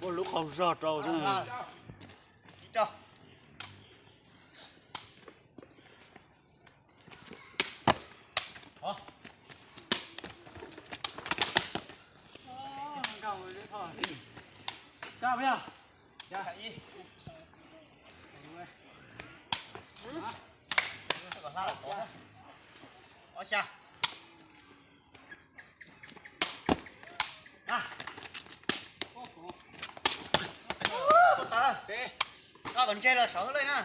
Ua lub qaug zog rau xwb. Koj kom ntseg los sawv lawm na.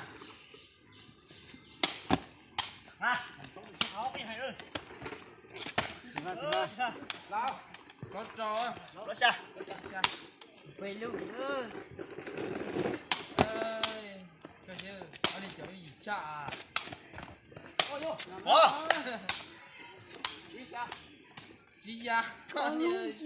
Tsis ya koj niag.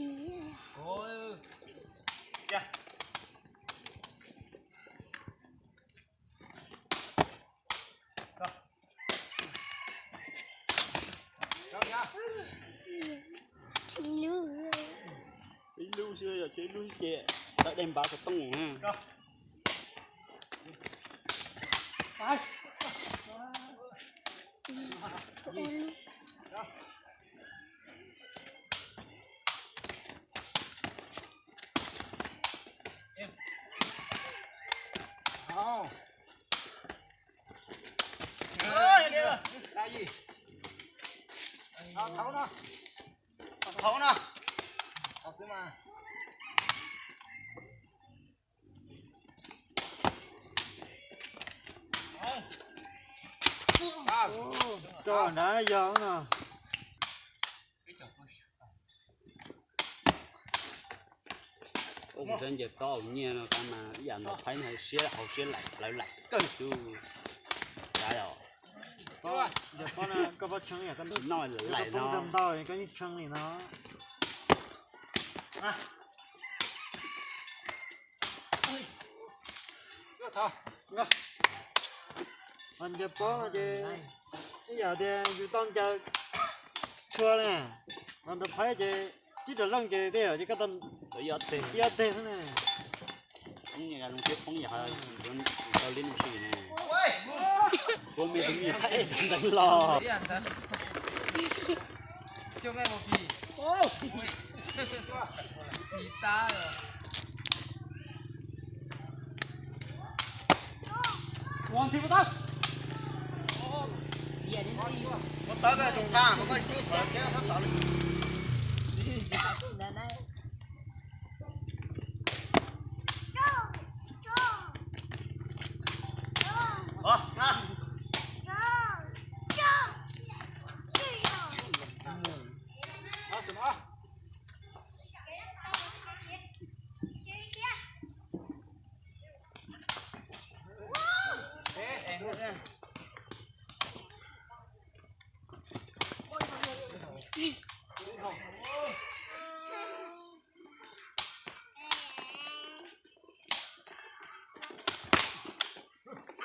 Ib lub xwb yog, ib lub ces tawm dej npav xov tooj. Thauv no. Thauv xwb mas. Rau nrad yog no. Ua kuv sab nce tob nyiaj no tab mas ib yam ntaus phaib no siab hauv siab laim plawv laim kawg xwb. Nce tob no koj pob tshee yam koj noj laim no ntau koj yeej tshee li no. Nce pob no ces ib yam tias yus tau ncaws tshua na, ntaus phaib ces tsib rau leej ces tej yam ces koj tau ib ob teg xwb na. Poob yam zoo siab poob yam ho tau li no si ne. Kuv me tus me phaib tau ntawd los.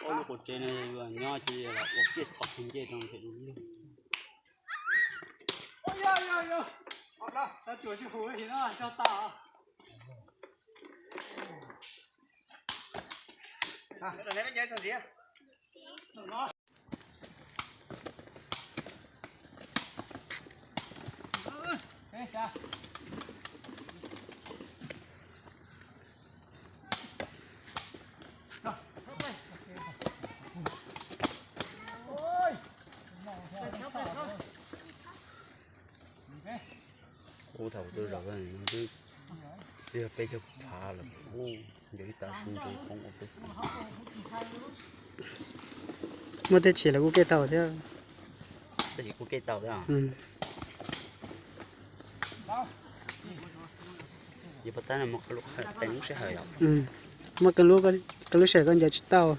Ob lub qub tsev no yus nyob ces los ua kiag txhom ncej rau nrhiav lub lug. Ub, thaum twb zaum no twb yog peb caug phav lawm, ub, yog ib tag su ntses poob ua peb xeem. Muaj tej tshis los kuj kev tau thiab. Tej tshis kuj kev tau thiab. Ces puas tab muaj qee lub qhov teev lub sij hawm yom? Muaj qee lub, qee lub sij hawm koj ncaws tsis tau.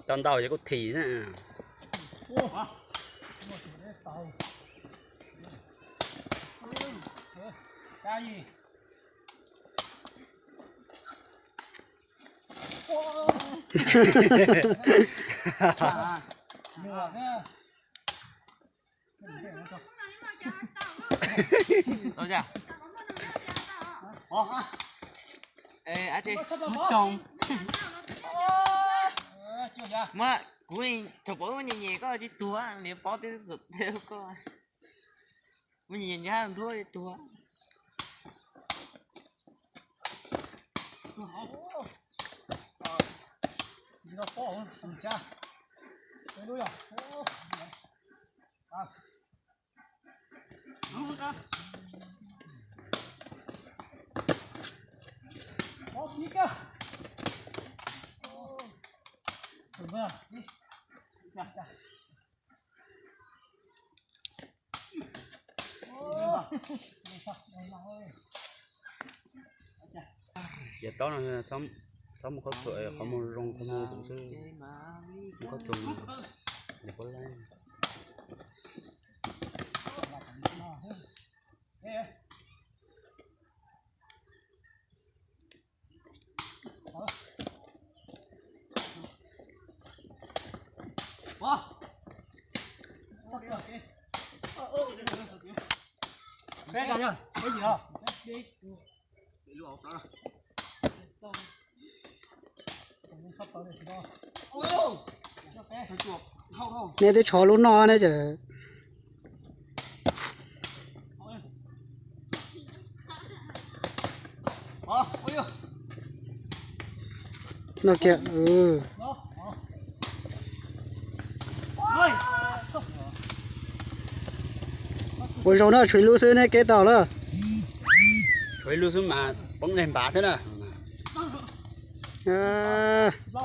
Cov ntau ces kuj thim na. Kuv thaum pom muaj nyias nyias koj tsis tuag, niam pob twb koj. Muaj nyias nyias nrab ntuab tuag. Ces tau no, txhob mus khaub thuas, qhov muag zoo qhov muag xwb, mus khaub thuas nws puas laib. Nej twb tsho lub noj ne ces. No kiag. Ua zoo na, tshuav ib lub xwb neb keb tau lawm. Tshuav ib lub xwb mas poob dej npav thiab na.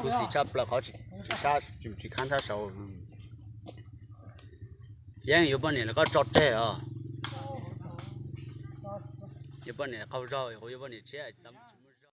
Khuv xim tshaj plaws qhov tsis khab tshaj saud. Yeej yuav poj niam los koj tso tseg os. Yuav poj niam qaug zog, yuav poj niam tshiab.